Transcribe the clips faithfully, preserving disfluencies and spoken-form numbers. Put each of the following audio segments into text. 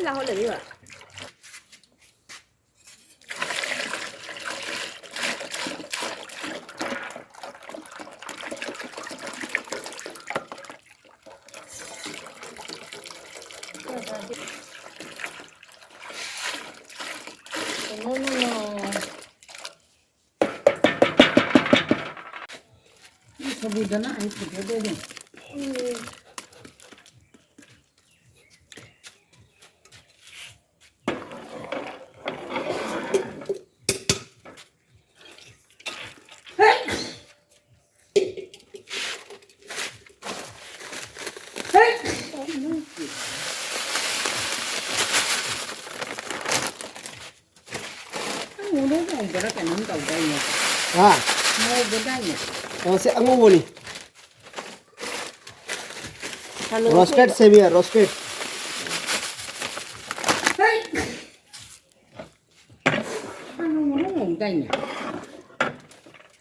ꯇꯥꯍꯧꯗꯕꯤꯕ꯫ ꯁꯕꯨꯗꯅ ꯑꯩ ꯄꯨꯊꯣꯛꯇꯣꯏꯅꯦ꯫ ꯉꯧꯕ꯭ꯔꯥ ꯀꯩꯅꯣꯝ ꯇꯧꯗꯥꯏꯅꯦ? ꯍꯥ? ꯉꯧꯕꯗꯥꯏꯅꯦ? ꯑꯣ, ꯁꯤ ꯑꯉꯧꯕꯅꯤ꯫ ꯍꯥꯟꯅ ꯔꯣꯁꯇꯦꯠ ꯉꯧꯊꯣꯛꯑꯕ? ꯁꯦꯃꯤꯌꯥ, ꯔꯣꯁꯇꯦꯠ꯫ ꯍꯥꯟꯅ ꯉꯧꯔꯣꯛ ꯉꯧꯗꯥꯏꯅꯦ?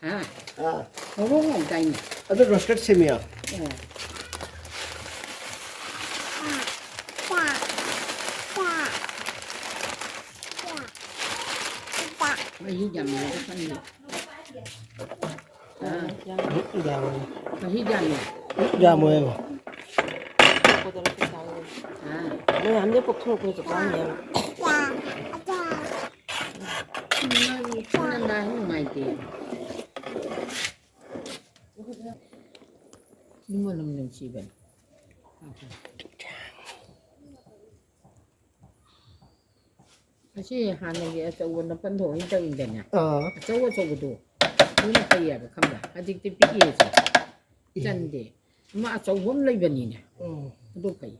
ꯍꯥ? ꯑꯥ꯫ ꯉꯧꯔꯣꯛ ꯉꯧꯗꯥꯏꯅꯦ? ꯑꯗꯨ ꯔꯣꯁꯇꯦꯠ ꯁꯦꯃꯤꯌꯥ꯫ ꯑꯣ꯫ ꯃꯍꯤ ꯌꯥꯝ ꯌꯥꯎꯕ ꯈꯪꯗꯦ꯫ ꯑꯥ꯫ ꯌꯥꯝꯃꯣꯏ꯫ ꯃꯍꯤ ꯌꯥꯝꯃꯦ꯫ ꯌꯥꯝꯃꯣꯏꯕ꯫ ꯑꯥ꯫ ꯃꯌꯥꯝꯗꯤ ꯄꯣꯛꯊꯣꯔꯛꯄꯁꯨ ꯆꯥꯅꯤꯡꯉꯦ꯫ ꯅꯪ ꯅꯨꯡꯉꯥꯏꯇꯦ꯫ ꯅꯨꯡꯕꯨ ꯅꯨꯡꯁꯤꯕꯅꯤ꯫ ꯑꯁꯤ ꯍꯥꯟꯅꯒꯤ ꯑꯆꯧꯕ ꯅꯥꯄꯟ ꯊꯣꯛ ꯑꯣꯏꯅ ꯇꯧꯋꯤꯗꯅ꯫ ꯑꯥ꯫ ꯑꯆꯧ ꯑꯆꯧꯕꯗꯣ꯫ ꯑꯗꯨꯅ ꯐꯩꯌꯦꯕ, ꯈꯪꯕ꯭ꯔꯥ? ꯍꯧꯖꯤꯛꯇꯤ ꯄꯤꯛꯏꯁꯦ꯫ ꯎꯝ꯫ ꯆꯟꯗꯦ꯫ ꯑꯃ ꯑꯆꯧꯕ ꯑꯃ ꯂꯩꯕꯅꯤꯅꯦ꯫ ꯎꯝ꯫ ꯑꯗꯨ ꯐꯩ꯫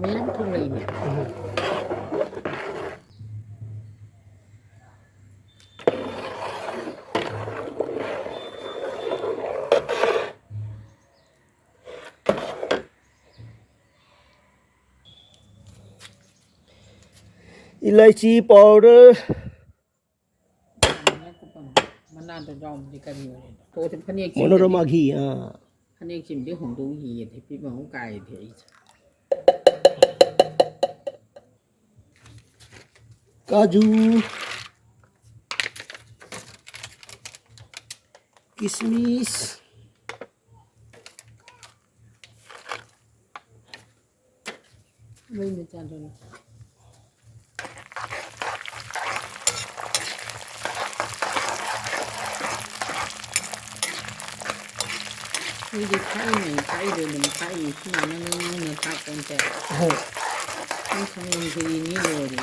ꯃꯌꯥꯝ ꯊꯣꯛꯂꯛꯏꯅꯦ꯫ ꯎꯝ꯫ इलायची पाउडर। ꯃꯅꯥꯗꯣ ꯌꯥꯎꯕꯗꯤ ꯀꯔꯤ ꯑꯣꯏꯔꯦ? ꯇꯣꯛꯑꯁꯦ, ꯐꯅꯦꯛꯁꯤꯃꯗꯤ, ꯃꯣꯅꯣꯔꯃꯥ ꯘꯤ, ꯑꯥ꯫ ꯐꯅꯦꯛꯁꯤꯃꯗꯤ ꯍꯣꯡꯗꯣꯛꯈꯤꯒꯦ, ꯐꯤꯐꯇꯤ ꯃꯍꯨꯝ ꯀꯥꯏꯔꯗꯤ ꯑꯩꯁꯦ꯫ ꯀꯥꯖꯨ, ꯀꯤꯁꯃꯤꯁ꯫ ꯃꯩ ꯃꯆꯥꯗꯨꯅ꯫ ꯃꯤꯗꯤ ꯊꯥꯏꯅꯉꯩ ꯊꯥꯏꯗꯣ ꯑꯗꯨꯝ ꯊꯥꯛꯏ, ꯁꯨꯃꯥꯏꯅ ꯉꯧ ꯉꯧꯅ ꯊꯥꯛꯄ ꯅꯠꯇꯦ꯫ ꯍꯣꯏ꯫ ꯃꯤ ꯁꯪꯒꯣꯝ ꯈꯦꯔꯤꯅꯤ ꯂꯣꯏꯔꯦ꯫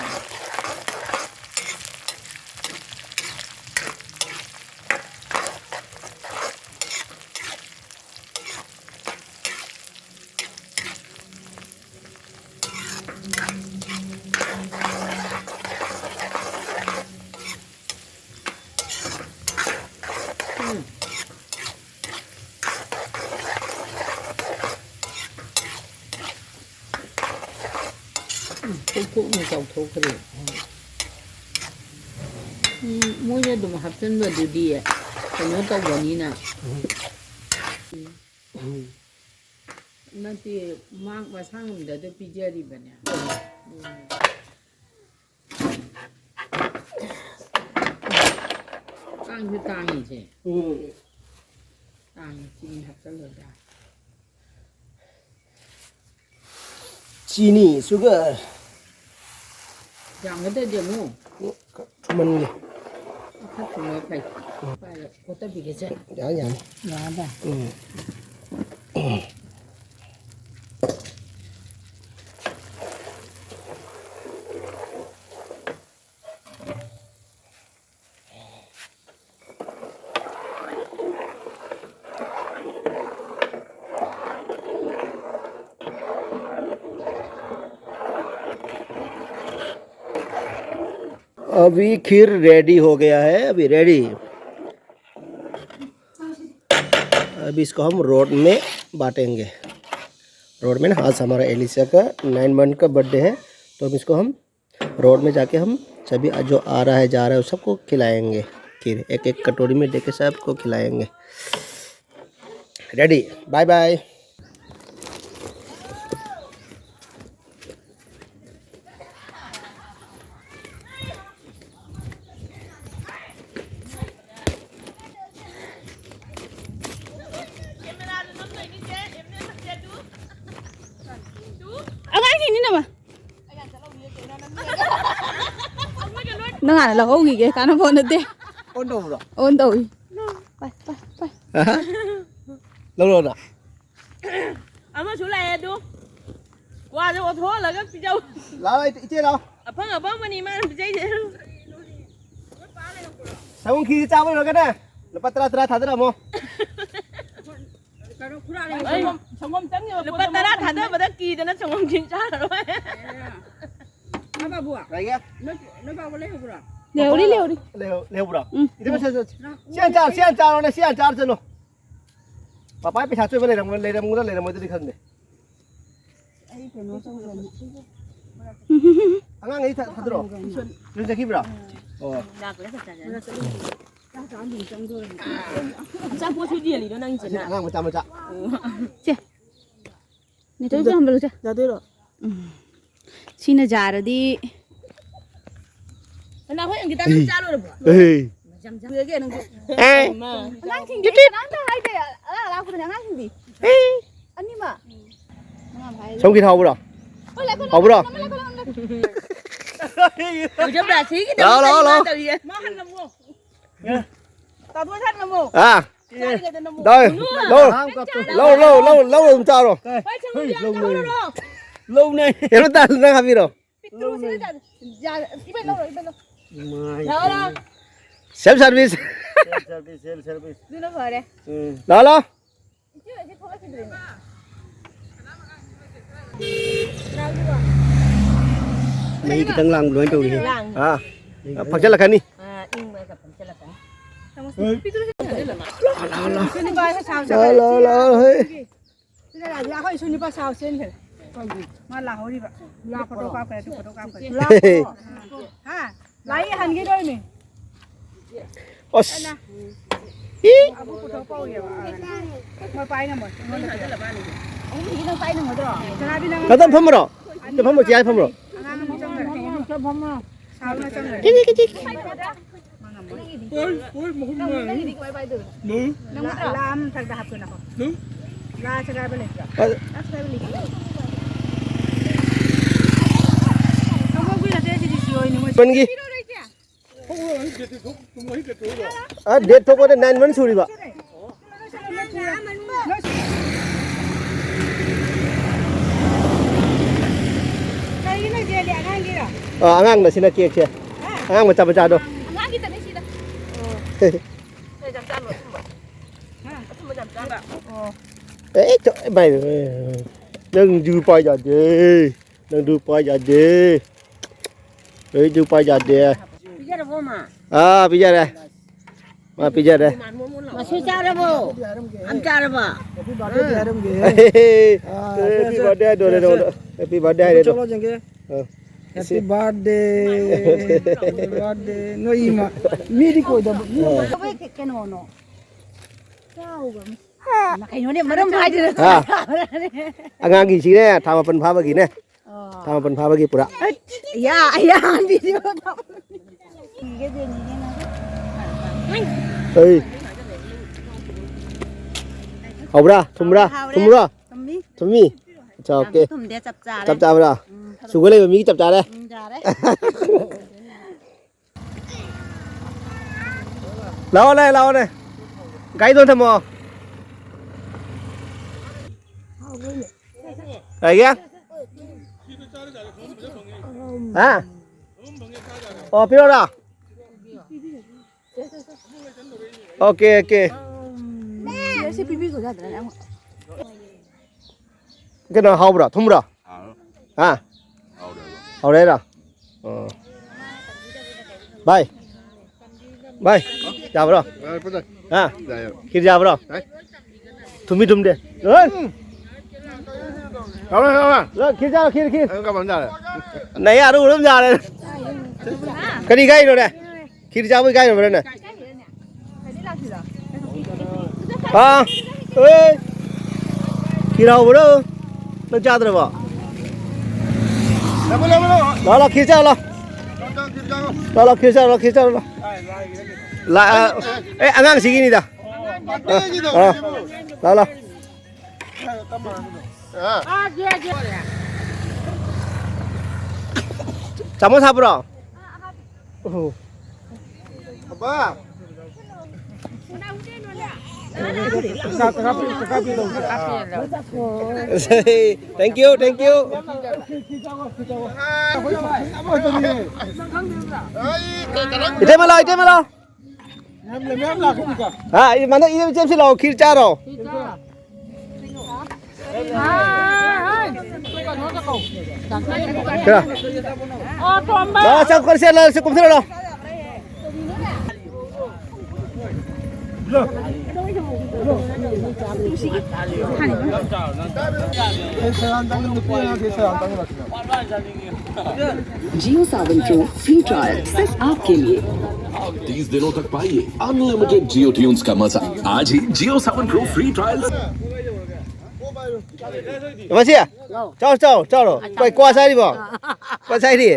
ꯎꯝ꯫ ꯎꯝ, ꯄꯣꯛꯊꯣꯛꯅ ꯆꯥꯎꯊꯣꯛꯈ꯭ꯔꯦ꯫ ꯎꯝ, ꯃꯣꯏꯅ ꯑꯗꯨꯝ ꯍꯥꯞꯆꯤꯟꯕꯗꯨꯗꯤ ꯀꯩꯅꯣ ꯇꯧꯕꯅꯤꯅ꯫ ꯎꯝ꯫ ꯎꯝ꯫ ꯅꯠꯇꯦ, ꯃꯥ ꯃꯁꯥ ꯉꯝꯗꯗ ꯄꯤꯖꯔꯤꯕꯅꯦ꯫ ꯎꯝ꯫ ꯇꯥꯡꯁꯨ ꯇꯥꯡꯉꯤꯁꯦ꯫ ꯎꯝ꯫ ꯇꯥꯡꯉꯤ, ꯆꯤꯅꯤ ꯍꯥꯞꯆꯜꯂꯣꯏꯗ꯫ ꯆꯤꯅꯤ, ꯁꯨꯒꯔ꯫ ꯌꯥꯝꯒꯗ꯭ꯔꯗꯤ ꯑꯃꯨꯛ꯫ ꯎꯝ, ꯈꯔ ꯊꯨꯝꯍꯟꯒꯦ꯫ ꯈꯔ ꯊꯨꯝꯕ ꯐꯩ꯫ ꯎꯝ꯫ ꯄꯥꯏꯔꯦ, ꯀꯣꯠꯇꯕꯤꯒꯦꯁꯦ꯫ ꯌꯥꯅꯤ, ꯌꯥꯅꯤ꯫ ꯌꯥꯔꯕ? ꯎꯝ꯫ अभी खीर रेडी हो गया है, अभी रेडी। अब इसको हम रोड में बांटेंगे। रोड में ना, आज हमारा एलिसा का नाइन मंथ का बर्थडे है, तो अब इसको हम रोड में जाके हम सभी जो आ रहा है, जा रहा है, सबको खिलाएंगे। खीर एक एक कटोरी में देके सबको खिलाएंगे। Ready, bye bye. ꯑꯉꯥꯡꯁꯤꯡꯅꯤ ꯅꯃ꯫ ꯅꯪ ꯍꯥꯟꯅ ꯂꯧꯍꯧꯈꯤꯒꯦ, ꯀꯥꯟꯅꯕ ꯅꯠꯇꯦ꯫ ꯑꯣꯟ ꯇꯧꯕ꯭ꯔꯣ? ꯑꯣꯟ ꯇꯧꯏ꯫ ꯄꯥꯏ, ꯄꯥꯏ, ꯄꯥꯏ꯫ ꯂꯧꯔꯣꯅ꯫ ꯑꯃꯁꯨ ꯂꯥꯛꯑꯦ ꯑꯗꯨ꯫ ꯀ꯭ꯋꯥꯗꯣ ꯑꯣꯟꯊꯣꯛꯍꯜꯂꯒ ꯄꯤꯖꯧ꯫ ꯂꯥꯛꯑꯣ, ꯏꯆꯦ ꯂꯥꯛꯑꯣ꯫ ꯑꯐꯪ ꯑꯐꯪꯕꯅꯤ ꯃꯥꯅ ꯄꯤꯖꯩꯁꯦ꯫ ꯁꯒꯣꯜ ꯈꯤꯔ ꯆꯥꯕ ꯂꯣꯏꯔꯒꯅꯦ, ꯂꯨꯄꯥ ꯇꯔꯥ, ꯇꯔꯥ ꯊꯥꯗꯔꯛꯑꯝꯃꯣ꯫ ꯀꯩꯅꯣ, ꯈꯨꯔꯥ ꯂꯩ꯫ ꯑꯩ ꯁꯪꯒꯣꯝ, ꯁꯪꯒꯣꯝ ꯆꯪꯉꯦꯕ ꯂꯨꯄꯥ ꯄꯣꯠꯇꯣ ꯇꯔꯥ ꯃꯥ ꯊꯥꯗꯕꯗ ꯀꯤꯗꯅ ꯁꯪꯒꯣꯝ ꯈꯤꯔ ꯆꯥꯔꯔꯣꯏ꯫ ꯂꯩꯒꯦ? ꯅꯣꯏ, ꯅꯣꯏ ꯄꯥꯕ ꯂꯩꯍꯧꯕ꯭ꯔꯣ? ꯂꯩꯍꯧꯔꯤ, ꯂꯩꯍꯧꯔꯤ꯫ ꯂꯩꯍꯧ-, ꯂꯩꯍꯧꯕ꯭ꯔꯣ? ꯎꯝ꯫ ꯏꯆꯦ, ꯁꯦ, ꯁꯦ, ꯁꯦ꯫ ꯁꯤ ꯍꯥꯟꯅ ꯆꯥꯔꯣ, ꯁꯤ ꯍꯥꯟꯅ ꯆꯥꯔꯣ, ꯆꯠꯂꯣ꯫ ꯄꯄꯥꯒꯤ ꯄꯩꯁꯥ ꯑꯆꯣꯏꯕ ꯂꯩꯔꯝ-, ꯂꯩꯔꯝꯒꯗ꯭ꯔꯥ ꯂꯩꯔꯝꯃꯣꯏꯗ꯭ꯔꯗꯤ ꯈꯪꯗꯦ꯫ ꯑꯩ ꯀꯩꯅꯣ ꯇꯧꯔꯅꯤ꯫ ꯑꯉꯥꯡꯈꯩ ꯊꯥ-, ꯊꯥꯗꯣꯔꯛꯑꯣ꯫ ꯇꯨꯏꯁꯟ ꯆꯠꯈꯤꯕ꯭ꯔꯣ? ꯑꯣ꯫ ꯑꯆꯥꯄꯣꯠꯁꯨ ꯌꯦꯜꯂꯤꯔꯣ ꯅꯪꯁꯤꯅ? ꯑꯁꯤꯅ ꯑꯉꯥꯡ ꯃꯆꯥ ꯃꯆꯥ꯫ ꯁꯦ꯫ ꯅꯦꯇꯣ ꯌꯥꯝꯕ ꯂꯧꯁꯦ꯫ ꯌꯥꯗꯣꯏꯔꯣ? ꯎꯝ꯫ ꯁꯤꯅ ꯌꯥꯔꯗꯤ꯫ ꯅꯅꯥꯎ ꯍꯣꯏ ꯑꯪꯒꯤꯇꯥ ꯅꯪ ꯆꯥ ꯂꯣꯏꯔꯕꯣ? ꯑꯦ꯫ ꯌꯥꯝ ꯌꯥꯝ ꯂꯣꯏꯔꯒꯦ ꯅꯪꯁꯨ꯫ ꯑꯦ꯫ ꯑꯉꯥꯡꯁꯤꯡꯗꯤ ꯀꯅꯥꯝꯇ ꯍꯥꯏꯗꯦ꯫ ꯑꯉꯥꯡ ꯂꯥꯛꯄꯗꯅꯦ ꯑꯉꯥꯡꯁꯤꯡꯗꯤ꯫ ꯑꯦ꯫ ꯑꯅꯤꯃꯛ꯫ ꯁꯣꯝꯒꯤ ꯍꯥꯎꯕ꯭ꯔꯣ? ꯍꯣꯏ, ꯂꯥꯛꯈꯣ, ꯍꯥꯎꯕ꯭ꯔꯣ? ꯂꯥꯛꯈꯣ, ꯂꯥꯛꯈꯣ, ꯂꯥꯛꯈꯣ, ꯂꯥꯛꯈꯣ꯫ ꯍꯧꯖꯤꯛ ꯕ꯭ꯔꯥꯁꯤꯒꯤꯗꯃꯛꯇ ꯂꯥꯛꯑꯣ, ꯂꯥꯛꯑꯣ, ꯂꯥꯛꯑꯣ꯫ ꯏꯃꯥ ꯇꯧꯔꯤꯌꯦ꯫ ꯃꯥ ꯍꯜꯂꯝꯃꯣ꯫ ꯇꯥꯗꯣ ꯍꯜꯂꯝꯃꯣ꯫ ꯑꯥ꯫ ꯆꯥꯔꯤꯉꯩꯗ ꯅꯝꯃꯣ꯫ ꯂꯧ, ꯂꯧ, ꯂꯧ, ꯂꯧ, ꯂꯧ, ꯂꯧ, ꯑꯗꯨꯝ ꯆꯥꯔꯣ꯫ ꯍꯣꯏ, ꯁꯪꯒꯣꯝ ꯌꯥꯝ ꯂꯧꯔꯣ꯫ ꯂꯧꯅꯩ꯫ ꯀꯩꯅꯣ ꯇꯥ-, ꯅꯪ ꯍꯥꯞꯄꯤꯔꯣ꯫ ꯄꯤꯛꯇ꯭ꯔꯨ ꯁꯤꯗ ꯌꯥ-, ꯏꯕꯦꯟ ꯂꯧꯔꯣ, ꯏꯕꯦꯟ ꯂꯧ-, ꯂꯥꯛꯑꯣ, ꯂꯥꯛꯑꯣ꯫ Self service꯫ Self service, self service꯫ ꯑꯗꯨꯅ ꯐꯔꯦ꯫ ꯎꯝ꯫ ꯂꯥꯛꯑꯣ, ꯂꯥꯛꯑꯣ꯫ ꯏꯆꯦ ꯍꯣꯏꯁꯦ ꯊꯣꯛꯂꯛꯈꯤꯗ꯭ꯔꯦꯅꯦ꯫ ꯃꯩ ꯈꯤꯇꯪ ꯂꯥꯡꯕ ꯑꯗꯨꯃꯥꯏꯅ ꯇꯧꯔꯤꯍꯦ꯫ ꯂꯥꯡꯉꯤ꯫ ꯑꯥ꯫ ꯐꯛꯆꯜꯂꯛꯀꯅꯤ꯫ ꯑꯥ, ꯏꯪꯕꯒ ꯐꯛꯆꯜꯂꯛꯀꯅꯤ꯫ ꯂꯥꯛꯑꯣ, ꯂꯥꯛꯑꯣ, ꯂꯥꯛꯑꯣ꯫ ꯂꯥꯛꯑꯣ, ꯂꯥꯛꯑꯣ, ꯂꯥꯛꯑꯣ, ꯍꯦ꯫ ꯁꯤꯗ ꯂꯥꯛꯑꯣ, ꯑꯩꯈꯣꯏ ꯁꯨ ꯅꯨꯄꯥ ꯁꯥꯎ ꯆꯦꯟꯈ꯭ꯔꯦ꯫ ꯃꯥ ꯂꯥꯛꯍꯧꯔꯤꯕ꯫ ꯂꯥꯛꯄ꯭ꯔꯣ? ꯐꯣꯇꯣ ꯀꯥꯞꯈ꯭ꯔꯦ, ꯑꯗꯨ ꯐꯣꯇꯣ ꯀꯥꯞꯈ꯭ꯔꯦ꯫ ꯂꯥꯛꯄ꯭ꯔꯣ? ꯍꯥ? ꯂꯥꯛꯏ, ꯍꯟꯈꯤꯗꯣꯏꯅꯦ꯫ ꯑꯁ꯫ ꯏ꯫ ꯑꯕꯨ ꯄꯨꯊꯣꯛꯄ ꯍꯧꯔꯦꯕ꯫ ꯃꯣꯏ ꯄꯥꯏ ꯉꯝꯃꯣꯏ꯫ ꯑꯩꯉꯣꯟꯗ ꯄꯤꯔꯛꯑꯣ꯫ ꯁꯅꯥꯕꯤ, ꯅꯪ ꯉꯥꯛꯇ ꯐꯝꯃꯔꯣ? ꯑꯝꯇ ꯐꯝꯃꯣ, ꯆꯦ, ꯐꯝꯃꯔꯣ? ꯑꯉꯥꯡ ꯑꯅꯤ ꯆꯪꯈ꯭ꯔꯦ꯫ ꯁꯥꯎꯅ ꯆꯪꯈ꯭ꯔꯦ꯫ ꯀꯤꯆꯤ, ꯀꯤꯆꯤ꯫ ꯃꯥ ꯉꯝꯃꯣꯏ꯫ ꯍꯣꯏ, ꯍꯣꯏ, ꯃꯍꯨꯝ ꯃꯥ꯫ ꯅꯪꯒꯤꯗꯤ ꯀꯃꯥꯏ ꯄꯥꯏꯗꯣꯏꯕ? ꯅꯪ ꯂꯥ ꯑꯃ ꯃꯊꯛꯇ ꯍꯥꯞꯄꯣ ꯅꯈꯣ꯫ ꯂꯥ ꯁꯦꯒꯥꯏꯕ ꯂꯩꯇ꯭ꯔꯣ? ꯑ꯫ ꯂꯥ ꯁꯦꯒꯥꯏꯕ ꯂꯩꯇ꯭ꯔꯣ? ꯈꯪꯍꯧꯕꯤ ꯅꯠꯇꯦ ꯁꯤꯗꯤ ꯁꯤ ꯑꯣꯏꯅꯤ ꯃꯣꯏ꯫ ꯃꯟꯒꯤ꯫ ꯑ, date ꯊꯣꯛꯄꯗ nine months ꯁꯨꯔꯤꯕ꯫ ꯀꯩꯒꯤꯅꯣ ꯖꯦꯜꯂꯤ ꯑꯉꯥꯡꯒꯤꯔꯣ? ꯑ, ꯑꯉꯥꯡꯗ ꯁꯤꯅ cakeꯁꯦ꯫ ꯍꯥ? ꯑꯉꯥꯡ ꯃꯆꯥ ꯃꯆꯥꯗꯣ꯫ ꯑꯉꯥꯡꯒꯤꯗꯅꯦ ꯁꯤꯗ꯫ ꯑꯦ, ꯆꯞ ꯆꯥꯕ ꯑꯊꯨꯝꯕ꯫ ꯍꯥ? ꯑꯊꯨꯝꯕ ꯌꯥꯝ ꯆꯥꯕ꯫ ꯑꯣ꯫ ꯑꯦ, ꯆꯣ-, ꯚꯥꯏ, ꯅꯪꯁꯨ ꯄꯥꯏ ꯌꯥꯗꯦ꯫ ꯅꯪꯁꯨ ꯄꯥꯏ ꯌꯥꯗꯦ꯫ ꯑꯩꯁꯨ ꯄꯥꯏ ꯌꯥꯗꯦ꯫ ꯄꯤꯖꯔꯕꯣ, ꯃꯥ? ꯑꯥ, ꯄꯤꯖꯔꯦ꯫ ꯃꯥ ꯄꯤꯖꯔꯦ꯫ ꯃꯁꯨ ꯆꯥꯔꯕꯣ? ꯑꯝ ꯆꯥꯔꯕ? Happy birthday ꯗꯤ ꯍꯥꯏꯔꯝꯒꯦ꯫ ꯑꯥ, ꯁꯦ, Happy ꯁꯦ, birthday ꯍꯥꯏꯗꯣꯔꯦ ꯁꯦ, ꯁꯦ꯫ ꯅꯉꯣꯟꯗ꯫ Happy birthday ꯍꯥꯏꯔꯦ ꯑꯗꯣ꯫ ꯆꯠꯂꯣ, ꯌꯦꯡꯒꯦ꯫ ꯑꯥ꯫ Happy birthday, happy birthday꯫ ꯅꯣꯏ ꯏꯃꯥ, ꯃꯤꯗꯤ ꯀꯣꯏꯗꯕ, ꯃꯤ ꯑꯥ꯫ ꯀꯩꯅꯣꯅꯣ? ꯆꯥꯎꯕ꯫ ꯀꯩꯅꯣꯅꯦ, ꯃꯔꯝ ꯍꯥꯏꯗꯅ ꯍꯥ? ꯑꯉꯥꯡꯒꯤꯁꯤꯅꯦ, ꯊꯥ ꯃꯥꯄꯟ ꯐꯥꯕꯒꯤꯅꯦ꯫ ꯑꯣ꯫ ꯊꯥ ꯃꯥꯄꯟ ꯐꯥꯕꯒꯤ ꯄꯨꯔꯥ꯫ ꯌꯥ, ꯌꯥ, video ꯊꯝ-꯫ ꯁꯤꯒꯦ ꯗꯦꯅꯤꯅꯦ ꯅꯪ꯫ ꯑꯩ꯫ ꯍꯥꯎꯕ꯭ꯔꯥ? ꯊꯨꯝꯕ꯭ꯔꯥ? ꯍꯥꯎꯔꯦ, ꯍꯥꯎꯔꯦ꯫ ꯊꯨꯝꯕ꯭ꯔꯥ? ꯊꯨꯝꯃꯤ꯫ ꯊꯨꯝꯃꯤ? ꯑꯠꯆꯥ, ꯌꯥꯝꯁꯨ okay꯫ ꯊꯨꯝꯗꯦ, ꯆꯞ ꯆꯥꯔꯦ꯫ ꯆꯞ ꯆꯥꯕ꯭ꯔꯥ? ꯎꯝ, ꯈꯔ sugar ꯂꯩꯕ ꯃꯤꯒꯤ ꯆꯞ ꯆꯥꯔꯦ꯫ ꯎꯝ, ꯌꯥꯔꯦ꯫ ꯂꯥꯛꯑꯣꯅꯦ, ꯂꯥꯛꯑꯣꯅꯦ꯫ ꯒꯥꯔꯤꯗꯣ ꯊꯝꯃꯣ꯫ ꯀꯩꯒꯤ? ꯍꯥ? ꯑꯣ, ꯄꯤꯔꯛꯑꯣꯔꯥ? Okay, okay꯫ ꯁꯤ ꯄꯤꯕꯤꯈꯣ ꯌꯥꯗ꯭ꯔꯥꯅꯦ? ꯀꯩꯅꯣ, ꯍꯥꯎꯕ꯭ꯔꯥ? ꯊꯨꯝꯕ꯭ꯔꯥ? ꯍꯥꯎꯔꯦ꯫ ꯍꯥ? ꯍꯥꯎꯔꯦ꯫ ꯍꯥꯎꯔꯦ ꯍꯥꯏꯔꯣ? ꯑꯣ꯫ ꯚꯥꯏ꯫ ꯚꯥꯏ, ꯌꯥꯕ꯭ꯔꯣ? ꯌꯥꯔꯦ, ꯐꯖꯅ꯫ ꯍꯥ? ꯌꯥꯏꯌꯦ꯫ ꯈꯤꯔ ꯌꯥꯕ꯭ꯔꯣ? ꯌꯥꯏ꯫ ꯊꯨꯝꯃꯤ ꯊꯨꯝꯗꯦ꯫ ꯍꯣꯏ꯫ ꯎꯝ꯫ ꯂꯥꯎꯔꯦ, ꯂꯥꯎꯔꯦ꯫ ꯂꯥꯎ, ꯈꯤꯔ ꯆꯥꯔꯣ, ꯈꯤꯔ, ꯈꯤꯔ꯫ ꯅꯪ ꯀꯃꯥꯏꯅ ꯆꯥꯔꯦ? ꯅꯌꯥ ꯑꯗꯨ ꯎꯔꯝ ꯌꯥꯔꯦ꯫ ꯀꯔꯤ ꯀꯥꯏꯅꯣꯅꯦ? ꯈꯤꯔ ꯆꯥꯕꯩ ꯀꯥꯏꯅꯣ ꯅꯪ? ꯑꯥ, ꯑꯦ꯫ ꯈꯤꯔ ꯍꯥꯎꯕ꯭ꯔꯣ? ꯅꯪ ꯆꯥꯗ꯭ꯔꯕꯣ? ꯂꯥꯎ, ꯂꯥꯎ, ꯂꯥꯎ, ꯈꯤꯔ ꯆꯥꯔꯣ, ꯂꯥꯎ꯫ ꯂꯥꯎ, ꯂꯥꯎ, ꯈꯤꯔ ꯆꯥꯔꯣ, ꯂꯥꯎ, ꯈꯤꯔ ꯆꯥꯔꯣ, ꯂꯥꯎ꯫ ꯂꯥ-, ꯑ, ꯑꯦ, ꯑꯉꯥꯡꯁꯤꯒꯤꯅꯤꯗ꯫ ꯑ, ꯑ, ꯂꯥꯎ, ꯂꯥꯎ꯫ ꯆꯥꯃꯁ ꯍꯥꯞꯄ꯭ꯔꯣ? ꯑꯣ꯫ Thank you, thank you. ꯏꯇꯩꯃ ꯂꯥꯎ, ꯏꯇꯩꯃ ꯂꯥꯎ꯫ ꯃꯌꯥꯝ ꯂꯩ, ꯃꯌꯥꯝ ꯂꯥꯛꯀꯅꯤꯀꯣ꯫ ꯍꯥ, ꯏ-, ꯃꯅꯦ, ꯏꯅꯦ, ꯏꯆꯦꯝꯁꯤ ꯂꯥꯛꯑꯣ, ꯈꯤꯔ ꯆꯥꯔꯣ꯫ ꯀꯅꯥ? ꯂꯥꯛꯑꯣ, ꯆꯪ, ꯀꯨꯝꯁꯦ, ꯂꯥꯛꯑꯣ, ꯁꯤ ꯀꯨꯝꯊꯔꯣ, ꯂꯥꯛꯑꯣ꯫ Jio Saavn Pro free trial सिर्फ आपके लिए। तीस दिनों तक पाइए अनलिमिटेड जियो ट्यून्स का मजा। आज ही जियो सावन प्रो फ्री ट्रायल। ꯃꯁꯤ? ꯆꯥꯎ, ꯆꯥꯎ, ꯆꯥꯎ꯫ ꯀꯩ ꯀ꯭ꯋꯥ ꯆꯥꯏꯔꯤꯕꯣ? ꯀ꯭ꯋꯥ ꯆꯥꯏꯔꯤ?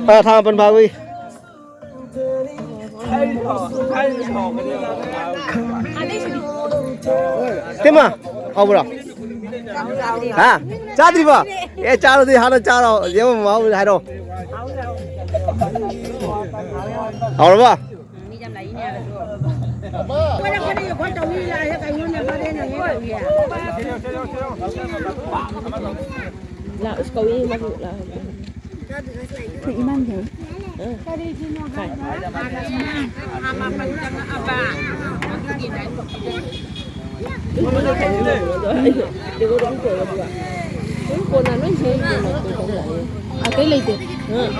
ꯑ, ꯊꯥꯡ ꯃꯥꯄꯟ ꯐꯥꯕꯒꯤ꯫ ꯏꯇꯩꯃ, ꯍꯥꯎꯕ꯭ꯔꯣ? ꯍꯥ? ꯆꯥꯗ꯭ꯔꯤꯕꯣ? ꯑꯦ, ꯆꯥꯔꯣꯗꯤ, ꯍꯥꯟꯅ ꯆꯥꯔꯣ꯫ ꯌꯦꯡꯉꯣ, ꯃꯍꯥꯎ ꯍꯥꯏꯔꯣ꯫ ꯍꯥꯎꯔꯕꯣ? ꯂꯥꯛꯑꯣ, ꯀꯧꯏ, ꯃꯥꯁꯨ ꯂꯥꯛꯑꯣ꯫ ꯏꯃꯥꯟ ꯂꯩ꯫ ꯑꯇꯩ ꯂꯩꯇꯦ꯫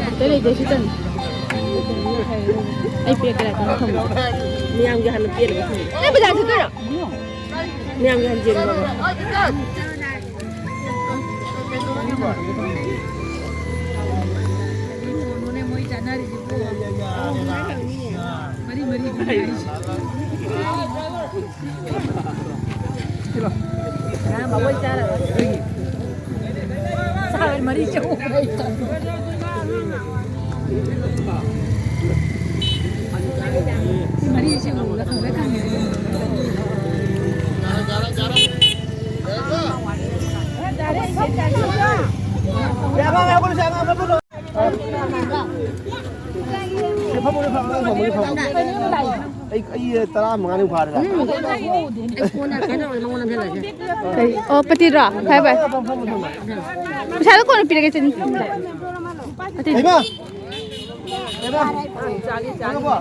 ꯑꯇꯩ ꯂꯩꯇꯦ, ꯁꯤ ꯇꯅꯤ꯫ ꯑꯩ ꯄꯤꯔꯛꯀꯦ, ꯂꯥꯛꯀꯅꯤ, ꯊꯝꯃꯣ꯫ ꯃꯌꯥꯝꯒꯤ ꯍꯥꯟꯅ ꯄꯤꯔꯒ ꯊꯝꯃꯣ꯫ ꯅꯪ ꯕꯖꯥꯔ ꯆꯠꯇꯣꯏꯔꯣ? ꯃꯌꯥꯝꯒꯤ ꯍꯟꯖꯤꯟꯕꯗꯣ꯫ ꯃꯔꯤ ꯃꯔꯤ꯫ ꯃꯔꯤ ꯃꯔꯤ꯫ ꯃꯔꯤꯁꯦ ꯎꯕꯗ ꯈꯪꯉꯦ꯫ ꯑꯩ, ꯑꯩ ꯇꯔꯥ ꯃꯉꯥꯅꯤ ꯐꯥꯔꯦ꯫ ꯀꯔꯤ? ꯑꯣ, ꯄꯇꯤꯗ꯭ꯔꯣ? ꯐꯔꯦ, ꯐꯔꯦ꯫ ꯄꯩꯁꯥꯗꯣ ꯀꯣꯟꯅ ꯄꯤꯔꯒꯦ, ꯆꯦ꯫ ꯄꯇꯤꯗ꯭ꯔꯣ꯫ ꯍꯩꯃꯥ! ꯍꯩꯃꯥ! ꯈꯗꯥꯡꯗꯣ,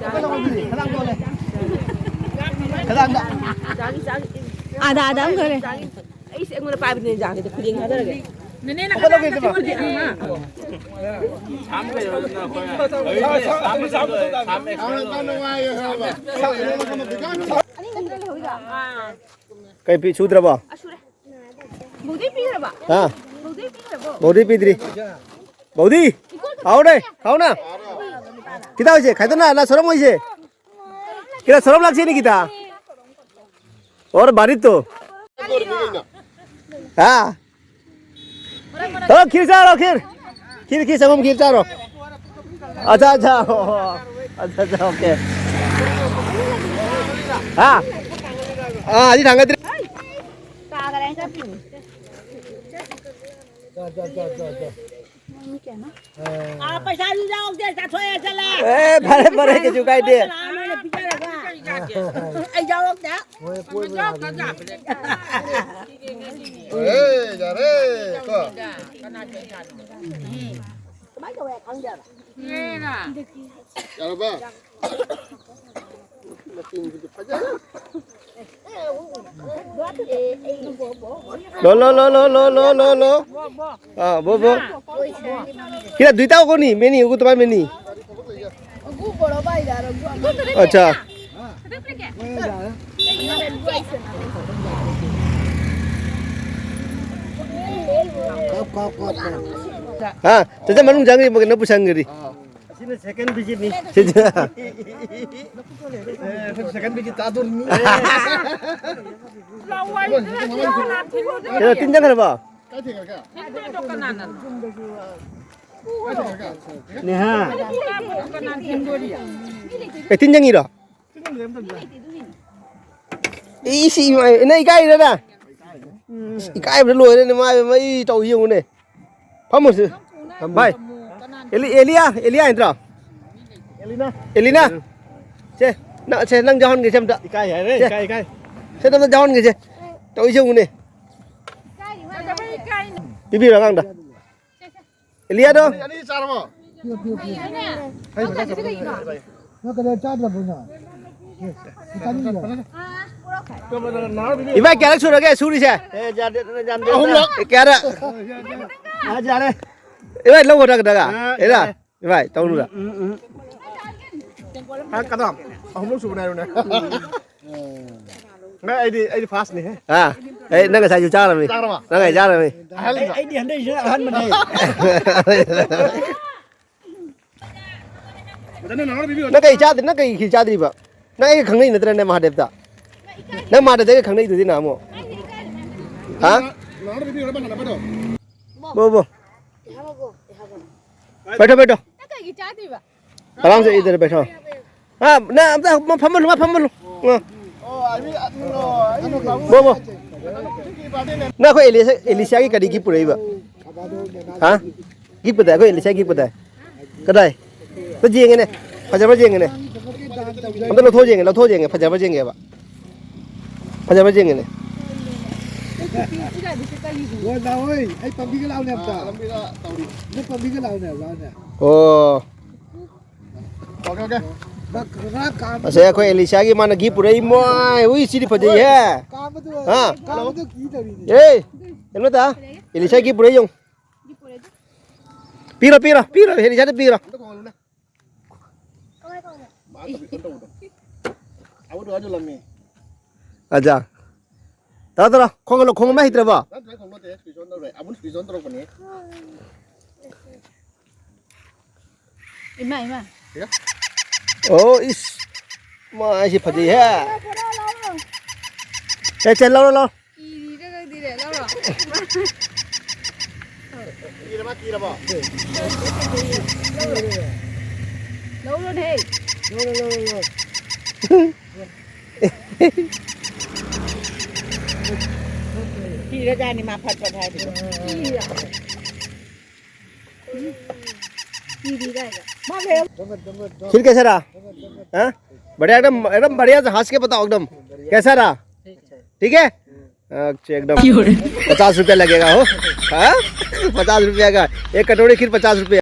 ꯈꯗꯥꯡꯗꯣ꯫ ꯑꯥꯗ, ꯑꯥꯗ ꯑꯃ ꯈꯔ ꯂꯩ꯫ ꯑꯩꯁꯦ ꯑꯩꯉꯣꯟꯗ ꯄꯥꯏꯕꯗꯨꯅꯦ ꯌꯥꯗꯦ, ꯈꯨꯗꯦꯡ ꯊꯥꯗꯔꯒꯦ꯫ ꯅꯦꯅꯦ, ꯅꯪ ꯈꯨꯗꯦꯡ ꯊꯥꯗꯔꯒꯦ꯫ ꯀꯩ ꯄꯤ ꯁꯨꯗ꯭ꯔꯕꯣ? ꯑ, ꯁꯨꯔꯦ꯫ ꯕꯧꯗꯤ ꯄꯤꯈ꯭ꯔꯕ? ꯍꯥ? ꯕꯧꯗꯤ ꯄꯤꯈ꯭ꯔꯕꯣ? ꯕꯧꯗꯤ ꯄꯤꯗ꯭ꯔꯤ꯫ ꯕꯧꯗꯤ? ꯏꯀꯣ ꯈꯥꯎꯅꯦ, ꯈꯥꯎꯅ꯫ ꯈꯤꯇ ꯍꯧꯖꯤꯛ, ꯈꯥꯏꯗꯣꯛꯅ, ꯅ ꯁꯣꯔꯝ ꯍꯣꯏꯁꯦ꯫ ꯀꯤꯔ ꯁꯣꯔꯝ ꯂꯥꯛꯁꯤ ꯅꯤ ꯀꯤꯇ꯫ ꯑꯣꯔ ꯕꯥꯔꯤ ꯇꯣ꯫ ꯍꯥ? ꯍꯣ, ꯈꯤꯔ ꯆꯥꯔꯣ, ꯈꯤꯔ꯫ ꯈꯤꯔ, ꯈꯤꯔ, ꯁꯪꯒꯣꯝ ꯈꯤꯔ ꯆꯥꯔꯣ꯫ ꯑꯆꯥ, ꯑꯆꯥ, ꯍꯣ, ꯍꯣ꯫ ꯑꯆꯥ, ꯑꯆꯥ, ꯑꯣꯀꯦ꯫ ꯍꯥ? ꯑꯥ, ꯑꯁꯤ ꯊꯥꯡꯒꯠꯇ꯭ꯔꯤ꯫ ꯇꯥꯈꯔꯦ, ꯆꯠꯈꯤꯅꯤ꯫ ꯑꯥ, ꯄꯩꯁꯥꯁꯨ ꯌꯥꯎꯗꯦ, ꯆꯥꯊꯣꯛꯑꯦ, ꯆꯠꯂꯦ꯫ ꯑꯦ, ꯐꯔꯦ, ꯐꯔꯦ, ꯀꯩꯁꯨ ꯀꯥꯏꯗꯦ꯫ ꯂꯥꯛꯑ ꯅꯣꯏꯅ ꯄꯤꯖꯔꯒ꯫ ꯑꯩ ꯌꯥꯎꯔꯛꯇꯦ꯫ ꯃꯣꯏ ꯀꯣꯏꯕ ꯂꯥꯛꯄꯅꯦ꯫ ꯑꯦ, ꯌꯥꯔꯦ, ꯀꯣ꯫ ꯀꯃꯥꯏꯅ ꯇꯧꯋꯦ ꯈꯪꯗꯦꯕ꯫ ꯌꯥꯔꯕ? ꯃꯆꯤꯟꯁꯤꯗꯤ ꯐꯖꯅ꯫ ꯂꯣ, ꯂꯣ, ꯂꯣ꯫ ꯑꯥ, ꯕꯣ, ꯕꯣ꯫ ꯀꯤꯔ ꯗꯨꯏꯇꯥ ꯀꯣꯅꯤ, ꯃꯦꯅꯤ, ꯎꯒꯨ ꯇꯃꯥ ꯃꯦꯅꯤ꯫ ꯑꯆꯥ꯫ ꯑꯩ ꯌꯥꯔꯦ꯫ ꯍꯥ? ꯆꯟꯆꯟ ꯃꯅꯨꯡ ꯆꯪꯈ꯭ꯔꯤ, ꯅꯪ ꯄꯨꯁꯟꯈ꯭ꯔꯤ꯫ ꯑꯁꯤꯅ second visit ꯅꯤ꯫ ꯁꯤꯗ꯫ ꯑꯦ, second visit ꯆꯥꯗꯣꯔꯤꯅꯤ꯫ ꯀꯩꯅꯣ, ꯇꯤꯟ ꯆꯪꯈ꯭ꯔꯕꯣ? ꯀꯥꯏ ꯊꯦꯡꯅꯔꯒꯦ? ꯀꯥꯏ ꯊꯦꯡꯅꯔꯒꯦ? ꯅꯦꯍꯥ꯫ ꯑꯦ, ꯇꯤꯟ ꯆꯪꯉꯤꯔꯣ? ꯏꯁ, ꯏꯃꯥ, ꯅꯪ ꯏꯀꯥꯏꯔꯤꯔ ꯅꯪ? ꯏꯁ, ꯏꯀꯥꯏꯕꯗ ꯂꯣꯏꯔꯦꯅꯦ, ꯃꯥ, ꯃꯩ ꯇꯧꯏ ꯌꯦꯡꯉꯨꯅꯦ꯫ ꯐꯝꯃꯨꯁꯤ꯫ ꯚꯥꯏ, ꯑꯦꯂꯤ-, ꯑꯦꯂꯤꯌꯥ, ꯑꯦꯂꯤꯌꯥ ꯅꯠꯇ꯭ꯔꯣ? ꯑꯦꯂꯤꯅꯥ꯫ ꯑꯦꯂꯤꯅꯥ꯫ ꯁꯦ, ꯅꯪ, ꯁꯦ, ꯅꯪ ꯌꯥꯎꯍꯟꯒꯦ, ꯁꯦ, ꯑꯝꯇ꯫ ꯏꯀꯥꯏ ꯍꯥꯏꯔꯦ, ꯁꯦ꯫ ꯏꯀꯥꯏ, ꯏꯀꯥꯏ꯫ ꯁꯦ, ꯅꯪ ꯌꯥꯎꯍꯟꯒꯦ, ꯁꯦ꯫ ꯇꯧꯏꯁꯦ ꯌꯦꯡꯉꯨꯅꯦ꯫ ꯄꯤꯕꯤꯔꯣ ꯑꯉꯥꯡꯗ꯫ ꯑꯦꯂꯤꯌꯥꯗꯣ꯫ ꯑꯅꯤ, ꯑꯅꯤ ꯆꯥꯔꯕꯣ? ꯅꯪ ꯀꯩꯅꯣ ꯆꯥꯗ꯭ꯔꯕꯣ ꯅꯪ? ꯏꯕꯥꯏ, ꯀꯌꯥꯔꯛ ꯁꯨꯔꯒꯦ ꯁꯨꯔꯤꯁꯦ? ꯑꯦ, ꯌꯥꯗꯦ, ꯌꯥꯗꯦ꯫ ꯑꯍꯨꯝꯂꯛ꯫ ꯑꯦ, ꯀꯌꯥꯔꯛ? ꯑ, ꯌꯥꯔꯦ꯫ ꯏꯕꯥꯏ, ꯂꯧ ꯈꯔ ꯈꯔ꯫ ꯑ, ꯑꯦꯔꯥ? ꯌꯥꯔꯦ꯫ ꯏꯕꯥꯏ, ꯇꯧꯅꯨꯗ꯫ ꯎꯝ, ꯎꯝ, ꯎꯝ꯫ ꯍꯥ, ꯀꯗꯥꯝ? ꯑꯍꯨꯝꯂꯛ ꯁꯨꯕꯅꯦ ꯍꯥꯏꯔꯨꯅꯦ꯫ ꯅꯪ, ꯑꯩꯗꯤ, ꯑꯩꯗꯤ first ꯅꯤꯍꯦ꯫ ꯑꯥ, ꯑꯩ ꯅꯪ ꯉꯁꯥꯏꯁꯨ ꯆꯥꯔꯝꯃꯤ꯫ ꯆꯥꯔꯕ? ꯅꯪ ꯉꯁꯥꯏ ꯆꯥꯔꯝꯃꯤ꯫ ꯑꯍꯥꯟꯕ꯫ ꯑꯩ, ꯑꯩꯗꯤ ꯍꯟꯗꯛꯁꯤꯅ ꯑꯍꯥꯟꯕꯅꯦ꯫ ꯅꯪ ꯀꯩ ꯆꯥꯗ꯭ꯔꯤ? ꯅꯪ ꯀꯩ ꯈꯦꯆꯤ ꯆꯥꯗ꯭ꯔꯤꯕ? ꯅꯪ ꯑꯩꯒ ꯈꯪꯅꯩ ꯅꯠꯇ꯭ꯔꯅꯦ, ꯃꯍꯥꯗꯦꯕꯇ? ꯅꯪ ꯃꯍꯥꯗꯦꯕꯇ ꯑꯩꯒ ꯈꯪꯅꯩꯗꯨꯗꯤ ꯅꯍꯥꯟ ꯑꯃꯨꯛ꯫ ꯍꯥ? ꯕꯣ, ꯕꯣ꯫ ꯕꯦꯊꯣ, ꯕꯦꯊꯣ꯫ ꯅꯪ ꯀꯩꯒꯤ ꯆꯥꯗ꯭ꯔꯤꯕ? ꯑꯔꯥꯝ ꯁꯦ ꯏꯗꯔ ꯕꯦꯊꯣ꯫ ꯍꯥ, ꯅꯪ ꯑꯝꯇ ꯐꯝꯍꯜꯂꯨ, ꯃꯥ ꯐꯝꯍꯜꯂꯨ꯫ ꯑ꯫ ꯕꯣ, ꯕꯣ꯫ ꯅꯪ ꯑꯩꯈꯣꯏ ꯑꯦꯂꯤꯁꯥ-, ꯑꯦꯂꯤꯁꯥꯒꯤ ꯀꯔꯤꯒꯤ ꯄꯨꯔꯛꯏꯕ? ꯍꯥ? ꯒꯤꯐ ꯄꯨꯗꯥꯏ, ꯑꯩꯈꯣꯏ ꯂꯤꯁꯥꯏ ꯒꯤꯐ ꯄꯨꯗꯥꯏ꯫ ꯀꯗꯥꯏ? ꯑꯝꯇ ꯌꯦꯡꯒꯦꯅꯦ꯫ ꯐꯖꯕ꯭ꯔꯥ ꯌꯦꯡꯒꯦꯅꯦ꯫ ꯑꯝꯇ ꯂꯧꯊꯣꯛꯑ ꯌꯦꯡꯒꯦ, ꯂꯧꯊꯣꯛꯑ ꯌꯦꯡꯒꯦ꯫ ꯐꯖꯕ꯭ꯔꯥ ꯌꯦꯡꯒꯦꯕ꯫ ꯐꯖꯕ꯭ꯔꯥ ꯌꯦꯡꯒꯦꯅꯦ꯫ ꯍꯣꯏ, ꯂꯥꯛꯑꯣꯏ꯫ ꯑꯩ ꯄꯥꯝꯕꯤꯒ ꯂꯥꯛꯑꯣꯅꯦ ꯑꯝꯇ꯫ ꯑꯝꯇ ꯄꯥꯝꯕꯤꯒ ꯂꯥꯛꯑꯣꯅꯦ, ꯂꯥꯛꯑꯣꯅꯦ꯫ ꯑꯣ꯫ Okay, okay. ꯉꯁꯥꯏ ꯑꯩꯈꯣꯏ ꯑꯦꯂꯤꯁꯥꯒꯤ ꯃꯥꯅ ꯒꯤꯐ ꯄꯨꯔꯛꯏ ꯃꯣꯏ꯫ ꯎꯏ, ꯁꯤꯗꯤ ꯐꯖꯩꯍꯦ꯫ ꯀꯥꯕꯗꯣ, ꯍꯥ? ꯀꯥꯕꯗꯣ ꯀꯤꯗꯧꯔꯤꯅꯦ꯫ ꯑꯦ, ꯀꯩꯅꯣ ꯇ? ꯑꯦꯂꯤꯁꯥꯒꯤ ꯒꯤꯐ ꯄꯨꯔꯛꯏ ꯌꯦꯡꯉꯨ꯫ ꯄꯤꯔꯣ, ꯄꯤꯔꯣ, ꯄꯤꯔꯣ, ꯍꯦꯔꯤꯁꯥꯗ ꯄꯤꯔꯣ꯫ ꯑꯝꯇ ꯈꯣꯡꯍꯜꯂꯨꯅꯦ꯫ ꯃꯥ ꯇꯧꯕꯤ-, ꯇꯧꯕꯗꯣ꯫ ꯑꯃꯗꯣ ꯍꯥꯏꯖꯤꯜꯂꯝꯃꯤ꯫ ꯑꯠꯆꯥ꯫ ꯇꯔꯥ ꯇꯔꯥ ꯈꯣꯡꯒꯠꯂꯣ, ꯈꯣꯡꯕ ꯍꯩꯇ꯭ꯔꯕꯣ? ꯅꯠꯇ꯭ꯔꯦ, ꯈꯣꯡ ꯅꯠꯇꯦ, ꯁ꯭ꯄꯤꯆ ꯑꯣꯟ ꯇꯧꯔꯦ꯫ ꯑꯃꯨꯛ ꯁ꯭ꯄꯤꯆ ꯑꯣꯟ ꯇꯧꯔꯛꯄꯅꯤ꯫ ꯏꯃꯥ, ꯏꯃꯥ꯫ ꯑꯣ ꯏꯁ꯫ ꯃꯥꯏꯁꯤ ꯐꯖꯩꯍꯦ꯫ ꯂꯧꯔꯣ, ꯂꯧꯔꯣ, ꯂꯧꯔꯣ꯫ ꯑꯦ ꯆꯦ ꯂꯧꯔꯣ ꯂꯧꯔꯣ꯫ ꯀꯤꯔꯤꯔ ꯈꯪꯗꯦꯅꯦ, ꯂꯧꯔꯣ꯫ ꯀꯤꯔ ꯃꯥ ꯀꯤꯔꯕꯣ? ꯂꯧꯔꯣꯅꯦ꯫ ꯀꯤꯔꯖꯥꯠꯅꯤ ꯃꯥ ꯐꯠ ꯐꯠ ꯍꯥꯏꯕꯗꯣ꯫ ꯀꯤꯔꯤꯔ ꯍꯥꯏꯕ꯫ फिर कैसा रहा? हाँ? बढ़िया, एकदम, एकदम बढ़िया से हंस के बताओ एकदम। कैसा रहा? ठीक है। ठीक है। अच्छा, एकदम। पचास रुपया लगेगा हो। हाँ? पचास रुपया का। एक कटोरी खीर पचास रुपया।